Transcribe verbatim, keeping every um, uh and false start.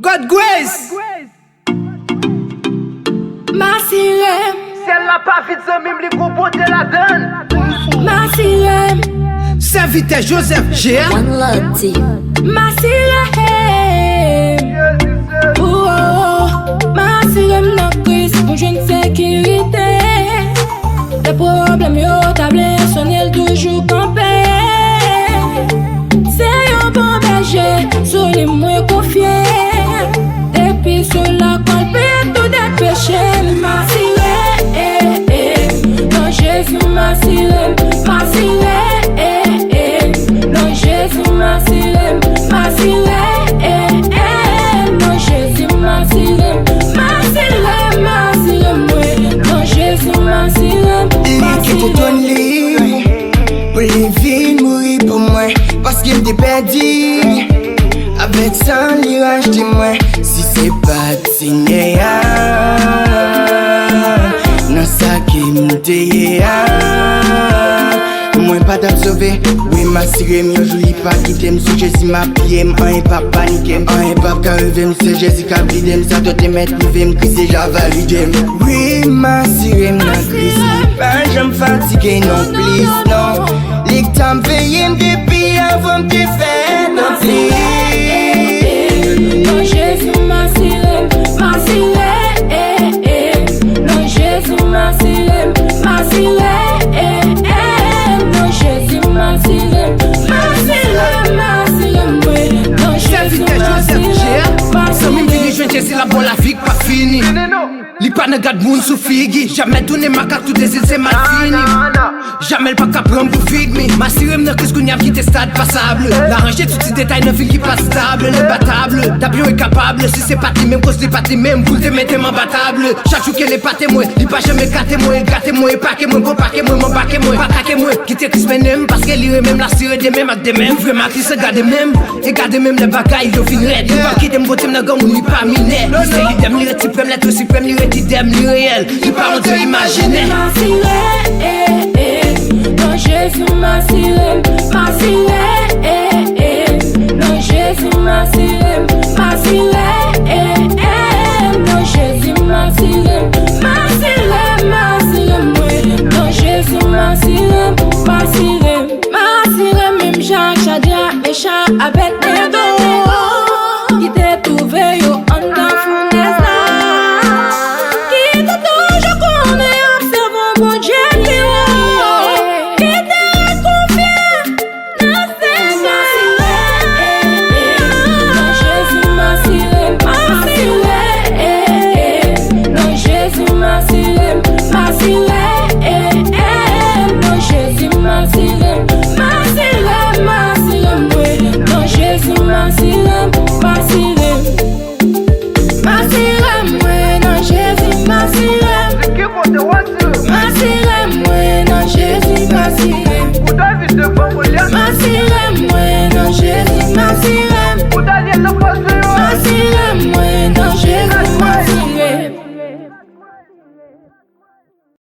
God Grace. M asire m. Syèl la pa vid, zanmi m, li gon Bondye ladann. M asire m. Sèvitè Joseph G A. One Love Team. M asire m. Oh, oh, oh. M asire m nan Kris pou jwenn sekirite. Lè pwoblèm yo ta vle sonnen, l toujou kanpe. Se yon bon bèje, sou li mwen konfye. Depi sou lakwa l peye tout dèt peche m. M asire, eh, eh, nan Jezi m asire m. M asire, eh, eh, nan Jezi m asire m. M asire, eh, eh, nan Jezi m asire m. M asire, m asire m, wi, nan Jezi m asire m. Li kite twòn li pou li vin mouri pou mwen, paske m te pèdi. Avèk san li rachte mwen. Si se pa t Senyè a, nan sa ke m te ye a, mwen pa t ap sove. Wi, m asire m, yon jou li pa kite m. Sou Jezi m apiye m, anyen p ap panike m, anyen p ap ka rive m. Se Jezi k ap gide m, sa dwe te mèt rive m, Kris deja valide m. Wi, m asire m nan Kris, li pa janm fatige non plis, non. Li t ap veye m depi avan m te fèt non plis. Nan Jezi m asire m, m asire, eh, eh. Nan Jezi m asire m, m asire, eh, eh. Nan Jezi m asire m, m asire, m asire m, wi. Nan Jezi m asire m, m asire. Zanmi m vini jwenn Jezi, l ap ba w lavi k p ap fini. Li pa nan gad moun sou figi. Jamè tounen makak, tout dezi l se malfini. Jamè l pa ka pran m pou fig mi. M asire m nan Kris, kounye a m kite stad pasab. L aranje tout ti detay nan vi l ki pa stab. L enbatab, dap yo enkapab. Si se pa t li menm, koz li pa t li menm, pou l te mete m anba tab. Chak jou ke l epate mwen, li pa janm ekate mwen, gate mwen, epake mwen, gon pake mwen, m anbake mwen, pa kake mwen. Kite Kris mennen m, paske li renmen m, l asire demen m ak demen m. Louvri m ak li san gade menm. E gade menm lè bagay yo vin rèd. Li p ap kite m, bwote m nan granmoun, li pa minè. Li se lidè m, li ret siprèm, lèt siprèm, li ret idèm, li reyèl. Li pa yon dye imajinè. M asire, eh, eh, nan Jezi m asire m, m asire, eh, eh, nan Jezi m asire m, m asire,